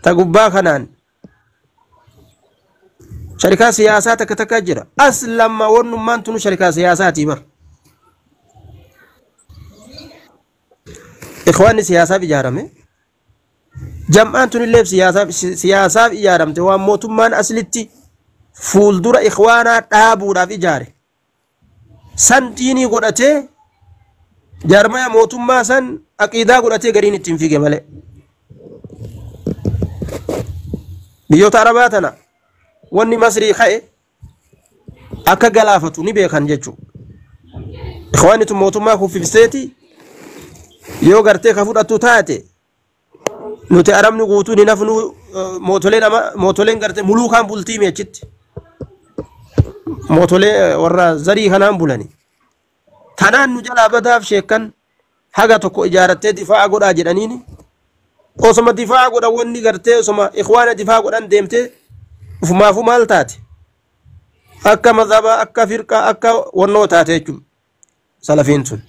ta gubbaa kanaan sharikaa siyaasaa takka takka jira. As lamma wannummaan tunu sharikaa siyaasaatii bar. Ikhwaanni siyaasaaf ijaarame. Jam'aan tunillee siyaasaaf ijaaramte waan mootummaan aslitti fuuldura ikhwaanaa dhaabuudhaaf ijaare. San diinii godhatee jaarmaya mootummaa san aqiidaa godhatee gariin ittiin fiige malee. Biyyoota Arabaa tana wanni Masrii ka'e Akka galaafatu ni beekan jechuudha. Ikhwaanni tun mootummaa kuffifteeti yoo gartee ka fudhattu taate nuti arabni guutuun hin hafnu mootoleen gartee muluukaan bultii achitti. Mootolee warra zarii kanaan bulani. Tanaan nu jalaa badaaf sheekkan haga tokko ijaarattee difaa'a godhaa jedhaniini. Osoma difaa'a godhan wanni gartee osoma ikhwaana difaa'a godhan deemtee ufumaafuu maal taate? Akka mazhabaa akka firqaa akka wannoo taate jechuudha salafiin sun.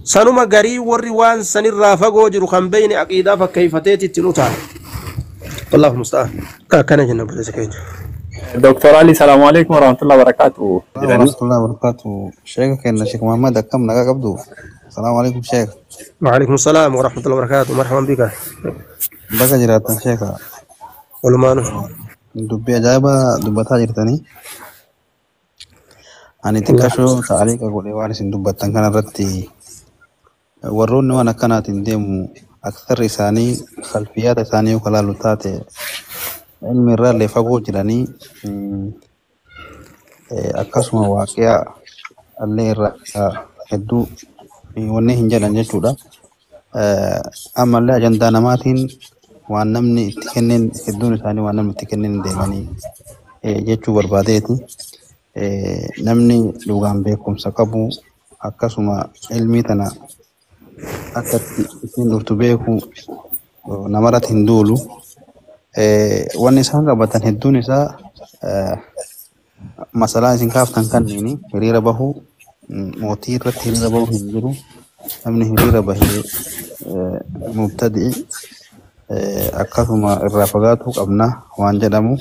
Sanuma garii warri waan sanirraa fagoo jiru kan beeyne aqiidaa fakkeeffateeti ittiin utaala. Wallaahu musta'aan. Akkana jenna obboleessa keenya. Dr. Ali, salaamu alaikum warahmatullahi wabarakatuh. Warahmatullahi wabarakatuh. Sheekh keenya Sheekh Muhammad akkam nagaa qabdu? Salaamu alaikum Sheekh. Waalaikum salaam warahmatullahi wabarakatuh. Marhaban bika. Baga jiraattan Sheekh. Walumaanu. Dubbii ajaa'ibaa dubbataa jirtanii. Ani xiqqashoo ta'aliiqa godhee waan isin dubbattan kanarratti warroonni waan akkanaatiin deemu aksarri isaanii khalfiyaata isaanii yoo kalaalu taate ilmi irraallee fagoo jiranii akkasuma waaqiyaa illee irraa hedduu wanni hin jedhan jechuudha. Ammallee ajandaa namaatiin waan namni itti kenneen hedduun isaanii waan namni itti kenneen deemanii jechuu barbaadeeti. Namni dhugaan beekumsa qabu akkasuma ilmii tana akka ittiin dhuftu beeku namarratti hin duulu. Wanni isaan qabatan hedduun isaa masalaa isin kaaftan kanneeni hiriira bahuu mootii irratti hiriira bahuu hin jiru. Namni hiriira bahee mubtadi'i akkasuma irraa fagaatuu qabna waan jedhamu.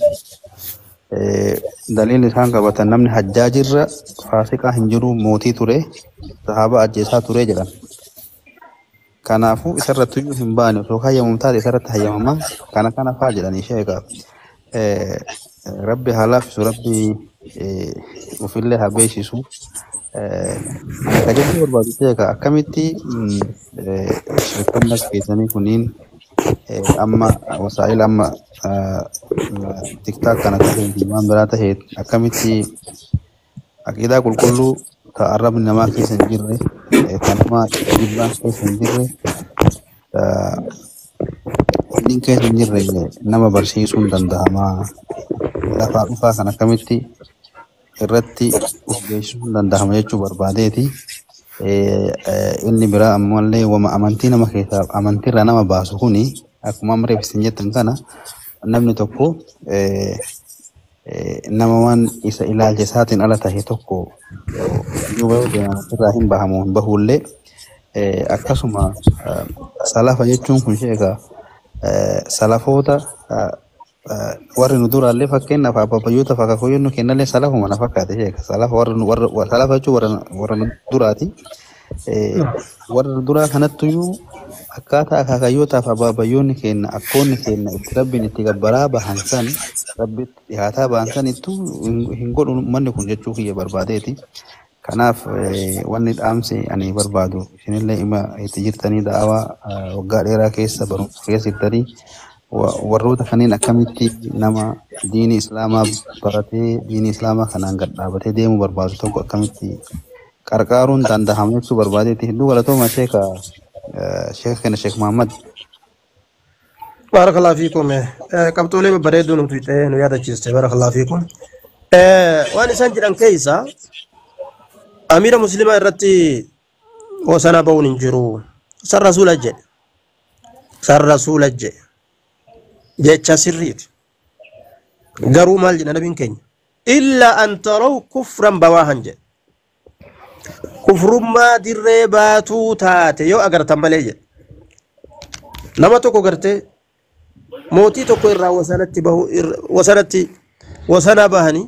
Daliilli isaan qabatan namni hajjaajirra faasiqaa hin jiru mootii ture sahaaba ajjeesaa ture jedhan. Kanaafuu isarratti iyyuu hin baane osoo hayyamamu taate isarratti hayyamama kana kana faa jedhanii sheeka. Rabbi haa laaffisu rabbi ofillee haa beeksisu. Ani ka jechuu barbaadu sheeka akkamitti sheekonni akka keessanii kunniin amma wasaa'ila amma tiktaak kana tahee fi waan biraa tahee akkamitti aqiidaa qulqulluu ta arrabni namaa keessa hin jirre ta nama jibbaan keessa hin jirre ta wanni keessa hin jirre nama barsiisuun danda'amaa lafaa dhufaa kan akkamitti irratti of beeksisuun danda'ama jechuu barbaadeeti. Inni biraa ammallee wama amantii nama keessaa amantiirraa nama baasu kuni akkuma amma reef isin jettan kana namni tokko nama waan isa ilaalcha isaatiin ala tahe tokko duuba yoo deeman irraa hin bahamu hin bahullee akkasuma salafa jechuun kun sheeka salafoota warri nu duraallee fakkeenyaaf abbabayyoota fakkaakooyyoo kennallee salafuma na fakkaate sheeka salafa warra salafa jechuun warra nu duraati. Warra nu duraa kanattuyyuu akkaataa akaakayyootaaf abaabayyoonni keenya akkoonni keenya itti rabbiin itti gabbaraa bahan san rabbitti dhihaataa bahan sanittu hin godhu manni kun jechuu kiyya barbaadeeti. Kanaaf wanni dhaamsi ani barbaadu isinillee ima itti jirtanii da'awaa waggaa dheeraa keessa barumsa keessa jirtanii warroota kanneen akkamitti nama diinii islaamaa baratee diinii islaamaa kanaan gad dhaabatee deemuu barbaadu tokko akkamitti qarqaaruun danda'ama jechuu barbaadeeti. Hedduu galatooma sheeka sheeka keenya Sheek Muhammad. Barakallahu fiikum. Qabxoolee babbareedduu nuti ta'ee nu yaadachiiste barakallahu fiikum. Waan isaan jedhan keessa amiira musliimaa irratti wasana ba'uun hin jiru. San rasuula jedhe. San rasuula jedhe. Jecha sirriiti. Garuu maal jedha nabiin keenya? Illa an taraw kufran bawaahan jedhe. Kufrummaa dirree baatuu taate yoo agartan malee jedhe. Nama tokko gartee mootii tokko irraa wasanatti bahu wasanatti wasana bahanii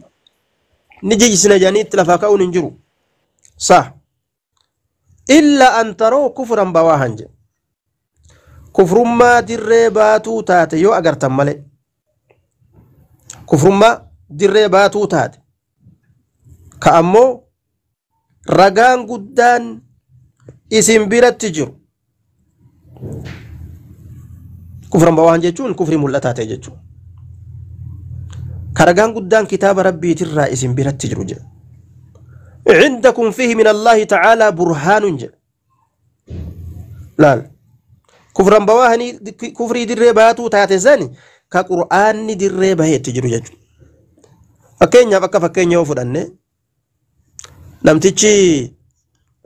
ni jigsina jedhanii itti lafaa ka'uun hin jiru. Sa illa an taraw kufran bawaahan jedhe. Kufrummaa dirree baatuu taate yoo agartan malee. Kufrummaa dirree baatuu taate. Ka ammoo ragaan guddaan isin biratti jiru. Kufran bawaahan jechuun kufrii mul'ataa ta'e jechuudha. Karagaan guddaan kitaaba rabbiitirraa isin biratti jiru jedha. Cindakum fiihi min Allaahi ta'aalaa burhaanun jedha. Laal. Kufran bawaahanii kufrii dirree baatuu taate sani ka qur'aanni dirree bahee itti jiru jechuudha. Fakkeenyaaf akka fakkeenya yoo fudhanne namtichi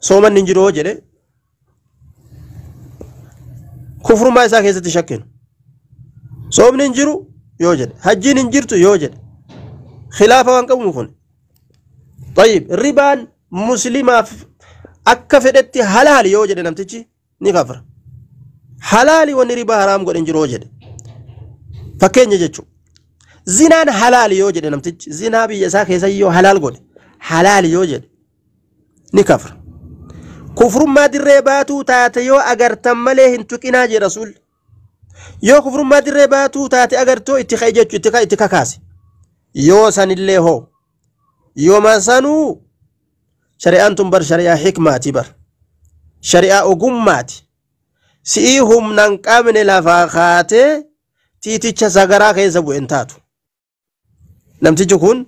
soomanni hin jiru yoo jedhe kufrummaa isaa keessatti shakkinu. Soomni hin jiru yoo jedhe, hajjiin hin jirtu yoo jedhe, khilaafa waan qabu kun. Tayyib, ribaan muslimaaf akka fedhetti halaali yoo jedhe namtichi ni kafra. Halaali wanni ribaa haraam godhe hin jiru yoo jedhe. Fakkeenya jechuudha. Zinaan halaali yoo jedhe namtichi zinaa biyya isaa keessa yoo halaal godhe halaali yoo jedhe ni kafra. Kufrummaa dirree baatuu taate yoo agartan malee hin tuqinaa jedhe rasuulli. Yoo kufrummaa dirree baatuu taate agartoo itti ka'e jechuu itti ka'e itti kakaase. Yoo sanillee hoo yooma sanuu shari'aan tun bar shari'aa hikmaati bar shari'aa ogummaati. Si'ii humna hin qabne lafaa kaatee tiiticha sagaraa keessa bu'e hin taatu. Namtichi kun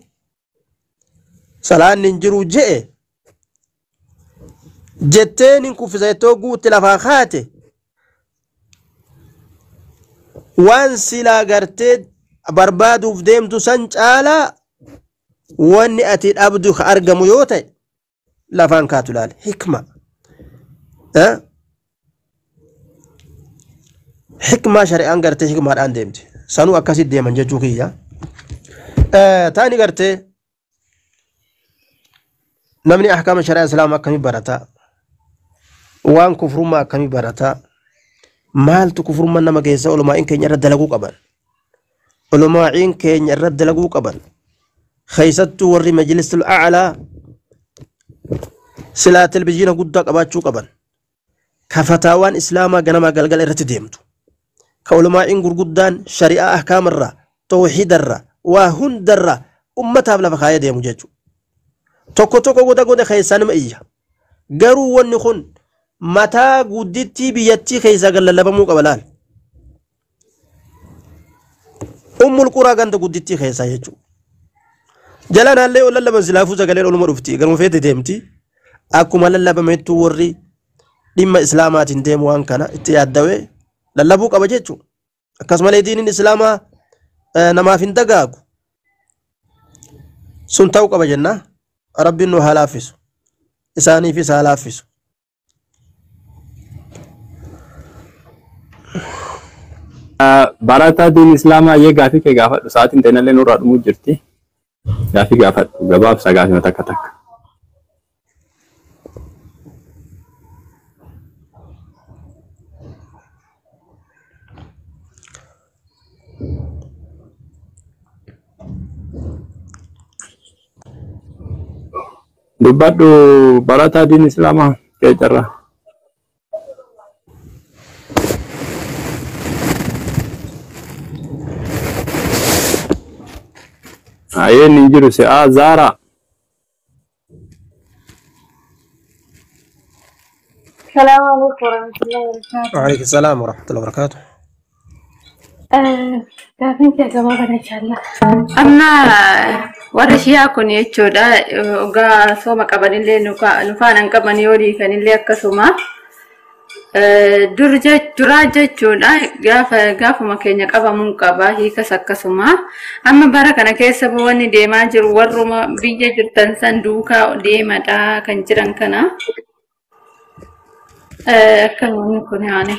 salaanni hin jiru je'e jetteen hin kuffisa jettoo guutte lafaa kaate waan silaa gartee barbaaduuf deemtu san caalaa wanni ati dhabdu ka argamu yoo ta'e lafaan kaatu laale hikma. Hikmaa shari'aan gartee hikmaadhaan deemti. Sanuu akkasitti deeman jechuu kiyya. Taani gartee namni ahkaama shari'aa islaamaa akkamii barataa? Waan kufrummaa akkamii barataa? Maaltu kufrummaa nama keessa olmaa'iin keenya irra dalaguu qaban? Olmaa'iin keenya irra dalaguu qaban. Keessattuu warri majlisul a'laa silaa televizyiina guddaa qabaachuu qaban. Ka fataawaan islaamaa ganamaa galgala irratti deemtu. Ka olmaa'iin gurguddaan shari'aa ahkaamarraa, tawxiidarraa, waa hundarraa ummataaf lafa kaayee deemu jechuudha. Tokko tokko goda goda keessaa nama iyya. Garuu wanni kun mataa guddittii biyyattii keessaa gad lallabamuu qaba laal. Ummul quraa ganda guddittii keessaa jechuudha. Jalaan haallee ol lallaban silaafuu sagaleen oluma dhufti garuma feete deemti. Akkuma lallabamettuu warri dhimma islaamaatiin deemu waan kana itti yaaddawee lallabuu qaba jechuudha. Akkasumallee diiniin islaamaa namaaf hin dagaagu. Sun ta'uu qaba jenna. Rabbiin nu haa laaffisu. Isaaniifis haa laaffisu. Barataa diin islaamaa ayyee gaafii kee gaafadhu sa'aatiin ta'inallee nurraa dhumuu jirti. Gaafii gaafadhu gabaabsa gaafii takka takka. Dubbadhu barataa diin islaamaa kee carraa. Ayyeen hin jiru se'aa Zaaraa. السلام عليكم ورحمة الله وبركاته. وعليكم السلام ورحمة الله وبركاته. Gaafiin kee gabaabaa inshallah. Amma warri shiyaa kun jechuudha ogaa sooma qabanillee nu faana hin qaban yoo dhiifanillee akkasuma duraa jechuudha gaafa gaafuma keenya qabamuun qaba hiikas akkasuma amma bara kana keessa wanni deemaa jiru warruma biyya jirtan san duukaa deemadha kan jiran kana akkuma kun yaani.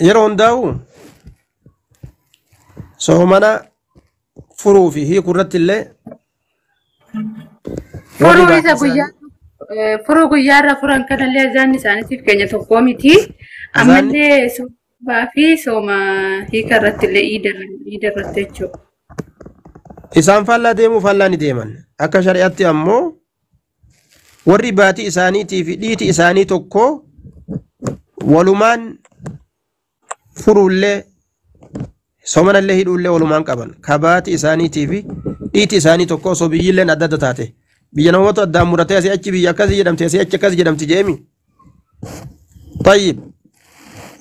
Yeroo hundaa'u soomana furuu fi hiikuu irratti illee warri Furuu isa baatii guyyaa isaanii furuu guyyaarra furan kanallee azaanni isaaniitiif keenya tokko miti. azaanni Ammallee soomaa fi sooma hiika irratti illee iida irratti jechuudha. Isaan faallaa deemuu faallaa ni deeman. Akka shari'aatti ammoo warri baatii isaaniitii fi dhiiti isaanii tokko walumaan furuullee soomanallee hidhuullee walumaan qaban. Ka baatii isaaniitii fi dhiiti isaanii tokko osoo biyyilleen adda adda taate. Biyya namoota addaan muratee asii achi biyya akkasii jedhamti asii achi akkas jedhamti jeemi. Tayyib.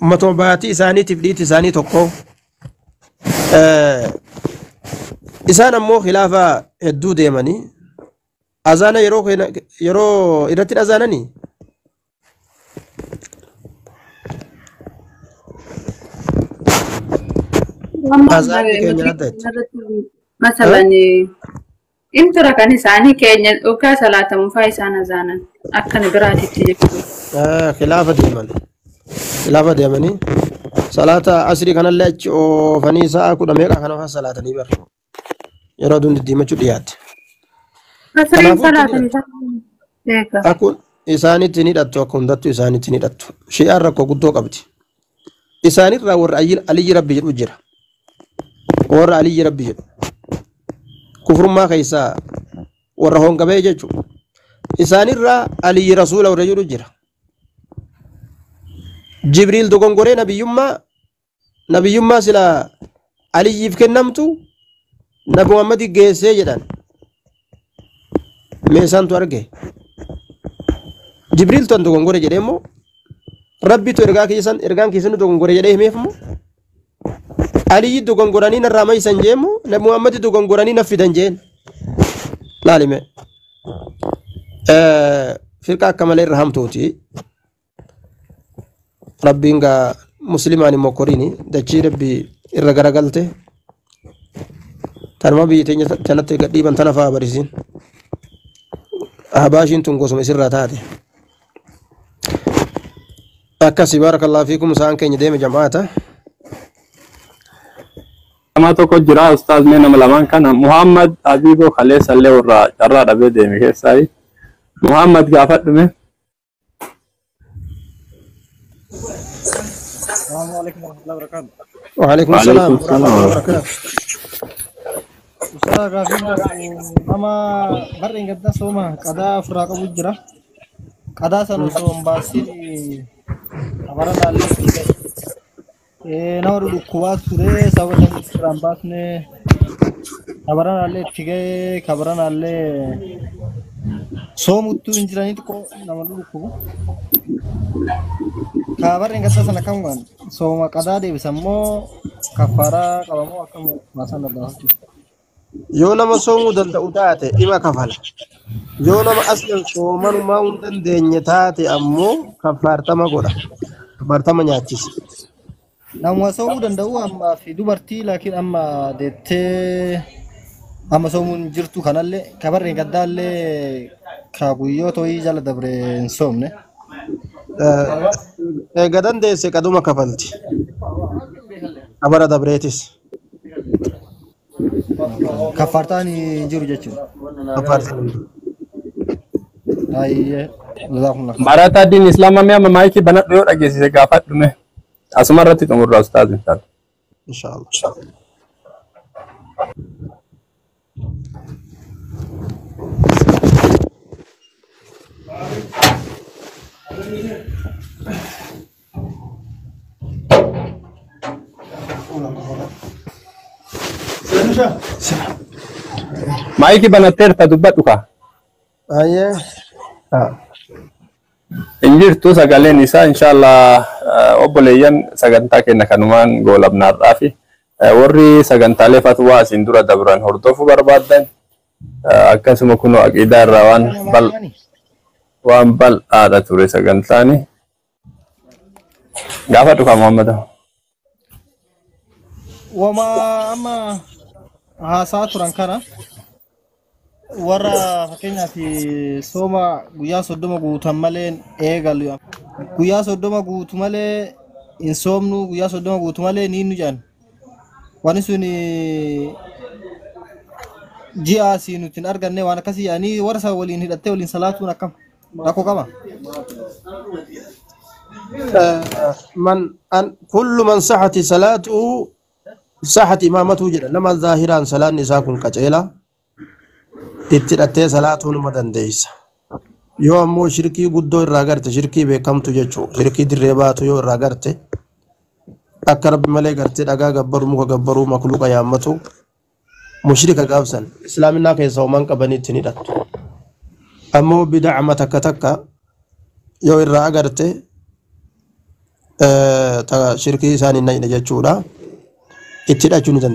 Ummatuma baatii isaaniitiif dhiiti isaanii tokko. Isaan ammoo khilaafa hedduu deemanii azaana yeroo irratti azaananii azaanni keenya adda jecha. Masalan intura kan isaanii keenya dhugaa salaatamu faa isaan azaanan akkana biraatitti jechuudha. Khilaafa deeman. Khilaafa deemanii salaata asrii kanallee achi oofanii sa'a kudha meeqa kana faa salaatanii bara. Yeroo aduun diddiimachuu dhiyaatte. Asriin salaatanii beeka. Akkun isaanitti ni hidhattu akka hundattuu isaanitti ni hidhattu. Shi'aan rakkoo guddoo qabdi. Isaanirraa warra Aliyyi Rabbi jedhu jira. Warra Aliyyi Rabbi jedhu. Kufrummaa keessaa warra hongabee jechuudha. Isaanirraa Aliyyi Rasuula warra jedhu jira. Jibriil dogongoree nabiyyummaa sila Aliyyiif kennamtu Nabi Muhammad geessee jedhan. Meesaantu arge. Jibriil tan dogongore jedhee immoo Rabbitu ergaa keessan ergaan keessan dogongore jedhee himeef immoo Aliyyi dogongoranii narraa mayisan jee immoo Nabi Muhammad dogongoranii na fidan jeen. Laalime. Firqa akka malee irra hamtuuti. Rabbiin gaa muslimaan immoo koriini dachii Rabbi irra garagalte. Tanuma biyya teenya tanatti gadhiiban tana fa'aa barisiin. Habaashiin tun gosuma isirraa taate. Akkasi baarakallahu fiikum sa'aan keenya deeme jamaata. Nama tokko jira ustaaz mee nama lamaan kana Muhammad Abiiboo kaleessa illee warra carraa dhabee deeme keessaayi. Muhammad gaafadhu mee. السلام عليكم ورحمة الله وبركاته. وعليكم السلام وعليكم السلام ورحمة الله وبركاته. Ustaz gaafii nama barreen gaddaa sooma qadaa ofirraa qabu jira. Qadaa sana osoo hin baasin habara laallee nama dhukkubaa ture sababa sana ofirraa hin baasne habara laallee itti ga'ee kabara laallee soomuttuu hin jiranii xiqqoo nama dhukkubu. Kabarreen gaddaa sana kam waan sooma qadaa deebisa immoo kaffaaraa qabamoo akkam baasan danda'a. Yoo nama soomuu danda'u taate dhima kafala. Yoo nama aslan soomanumaa hin dandeenye taate ammoo kaffaartama godha. Kaffaartama nyaachisa. Namuma soomuu danda'u ammaa fi dubartii laakiin amma deettee amma soomuun jirtu kanallee kabarreen gaddaallee ka guyyoota wayii jala dabre hin soomne. Eega dandeesse qaduma kafalti. Kabara dabreetis. Kaffaartaan hin jiru jechuudha. Kaffaartaan hin jiru. Ayyee jazakumullah. Barataa diin islaamaa mee amma maayikii banadhu yoo dhageessise gaafadhu mee. Asuma irratti xumurra ustaaz inshallah. Inshallah. Maayikii banatteerta dubbadhu kaa. Ayyee. Hin jirtu sagaleen isaa inshallah obboleeyyan sagantaa keenya kanumaan goolabnaarraa fi warri sagantaalee fatwaa asiin dura dabran hordofuu barbaaddan akkasuma kunoo aqiidaa irraa waan bal'aadha ture sagantaani. Gaafadhu kaa Muhammad. Wama amma haasaa turan kana warra fakkeenyaaf sooma guyyaa 30 guutan malee eegalu. Guyyaa 30 guutu malee hin soomnu guyyaa 30 guutu malee ni nu jedhan. Wanni sun ji'a asii nuti hin arganne waan akkasii yaanii warra isa waliin hidhattee waliin salaatuun akkam rakkoo qaba. Man an kullu man sahati salaatuhu sahati imaamatuhu jedha nama zaahiraan salaanni isaa kun qaceela itti hidhattee salaatuu numa dandeessa. Yoo ammoo shirkii guddoo irraa garte shirkii beekamtu jechuu shirkii dirree baatu yoo irraa garte akka rabbi malee gartee dhagaa gabbaruu muka gabbaruu makluuqa yaammatu mushrika gaafsan islaaminaa keessa homaan qabanii ittiin hidhattu. Ammoo bidacma takka takka yoo irraa agarte Shirkii isaan hin naqne jechuudha. Itti hidhachuu ni dandeenya.